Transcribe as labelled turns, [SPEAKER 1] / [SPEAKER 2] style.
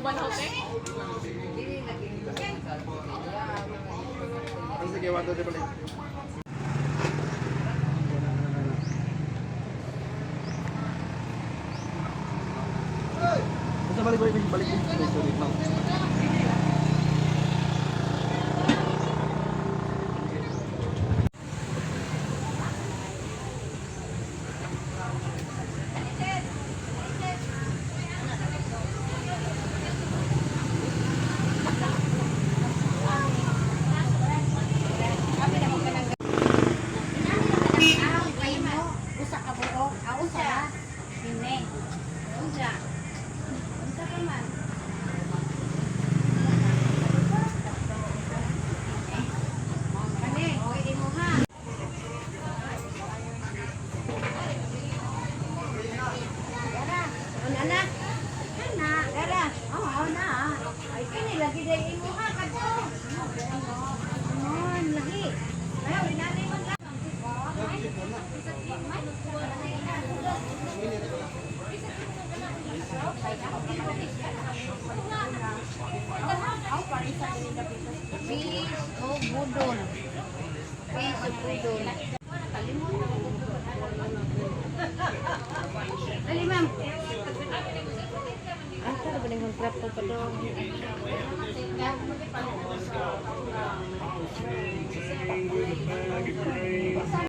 [SPEAKER 1] Uban hote?
[SPEAKER 2] Ay, sige, 1, 2, 3, balik. Basta balik, balik, balik. Sorry, sorry, ma'am.
[SPEAKER 3] Usa ka buok, ah, usa. Hine. Unsa? Unsa ka man? Kani, oy imo ha. Dara, una na. Ana, dara. Oh, oh na. Ay kini lagi day imo ha kadto. Mon, lagi. Ay, inani man ka. Fish o budol. Fish o budol. Dali, ma'am. Asa na ba ng kontrapto pa doon?
[SPEAKER 4] With a bag of grain.